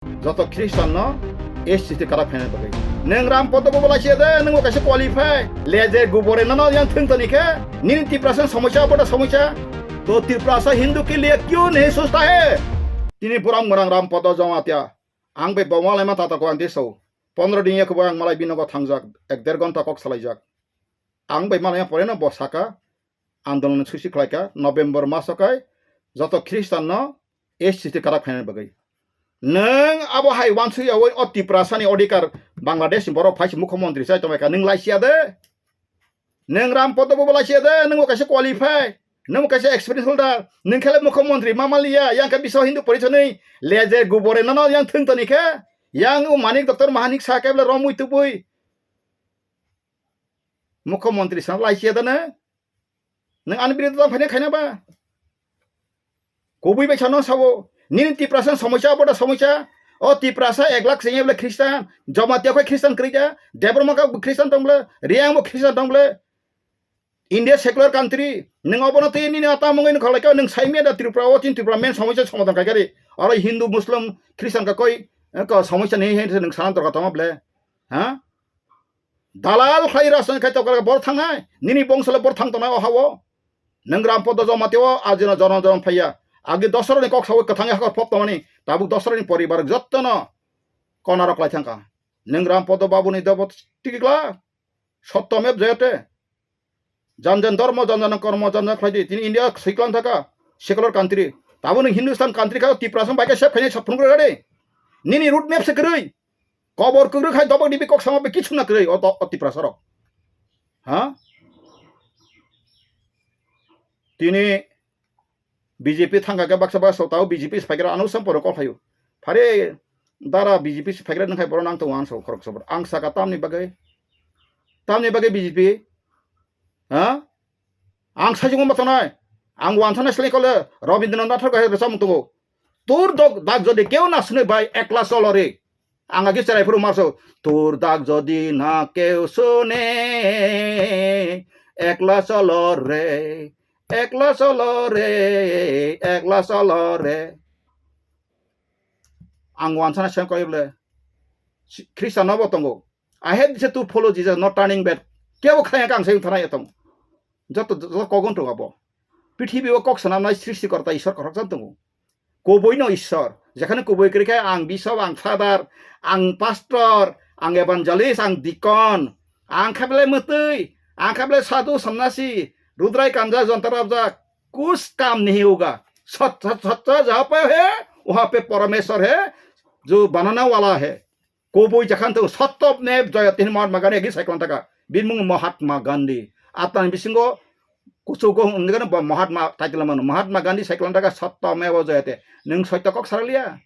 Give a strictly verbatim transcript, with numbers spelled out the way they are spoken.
Joto Christian no S C T kwrak phaina bagwi. Nwng Ram Podo bo lai siya de, nwng bo kaisa qualify. Leje gubore nono yang thwng toni khe, nini Tiprasa somosya, aboda somosya. To Tiprasa Hindu ke liye kyun nahi sochta hai? Tini buram mwnang Ram Podo Jamatia. Ang bai bo malai ma tata ko ang diso. Pondro din ya ko ang malai binogo thangjak. Ek der gonta kok salaijak. Ang bai malai ma pore no bo saka. Andolon susi khlaika November maso kai joto Christian no S C T kwrak phaina bagwi. Nwng abo hai wansui yawi o Tiprasa ni odhikar Bangladesh ni borok phaisi mukhyamantri chai tongbaikha, nwng lai siya de. Nwng Ram Podo bo lai siya de, nwng bo kaisa qualify, nwng bo kaisa experience holder, nwng khe le mukhyamantri ma maliya, yang khe Biswa Hindu Porishad ni leje gubore nono yang thwng toni khe, yang o Manik Doctor Mahanik sa khe bole romwi tubui. Mukhyamantri sa lai siya de nwng. Nwng ani biruddhe tang phaina khaina ba? Kubui bai sano sabo. Nini Tiprasa somosya, aboda somosya. O Tiprasa ek lakh sengya bole Christian. Jamatia khe Christian kwrwi ja. Debbarma khe Christian tong bole. Reang bo Christian tong bole. India secular country. Nwng obono twi nini ata mungwi nwng khalai khe nwng saimya da Tripura o tin Tripura main somosya somadhan khai kari. Oro Hindu, Muslim, Christian ka koi, eh, ka somosya ni he nwng sana dorkar tongma bole. Ha? Dalal khlai rajniti khai tokra bor thangnai, nini bongso le bor thang tongnai o hao. Nwng Ram Podo Jamatia o ajino jonom jonom phaiya. Agi dosra ni kok sawi kwthang hakor pop tongmani, tabuk dosra ni poribar jottono konarok lai thangkha. Nwng Ram Podo Babu ni dobo tikla, sotto mev jayate. Jan jan dharma, jan jan kormo, jan jan khlai di. Tini India siklang thaka, secular country. Tabuk nwng Hindustan country kha, Tiprasa bai khe sep khainai sap phunuk rega de. Nini road map se kwrwi. Kobor kwrwi khai dobok dibi kok sama be kichu na kwrwi o, o Tiprasa rok. Ha? Tini B J P thangkha khe baksa baksa tao B J P se phaikhe ano sam poro kok phaio. Phare dara B J P se phaikhe nang khai boro nang tongo ang so khorok sobor. Ang saka tamni bagwi. Tamni bagwi B J P. Ha? Ang sajwngma tongnai. Ang wansana slai kole Rabindranath Thakur hai rwchapmung tongo. তোর দগ-, দাগ যদি কেউ না শুনে ভাই, একলা চলো রে। Ang agi cherai phuru marso. তোর দাগ যদি না কেউ শুনে, একলা চলো রে, একলা চলো রে, একলা চলো রে। Ang wansana seng koi bole. Si-, Christian no bo tongo. I hate this to follow Jesus, not turning back. Kebo khlai ang sai thana etong. Joto, joto kogon tongo bo. Prithibi o kok sanamnai srishti korta Ishwar koroksa tongo. Kubui no Ishwar. Jekhane kubui kwrwi khe ang bishop, ang father, ang pastor, ang evangelist, ang deacon, ang khe belai mwtwi, ang khe belai sadhu, sannasi, rudrai kanja, jonta rabjak, kus kam nahi hoga. Sat, sat, sat, jaha pe hai, waha pe Parameshwar hai, jo banana wala hai. Kubui jakhan to sotto mev jayate hin Mahatma Gandhi agi cycle taka. Bini mung Mahatma Gandhi. Atang bisingo kuchugo hwnwi gano bo Mahatma title mano. Mahatma Gandhi cycle taka sotto mev jayate. Nwng soito kok saraliya.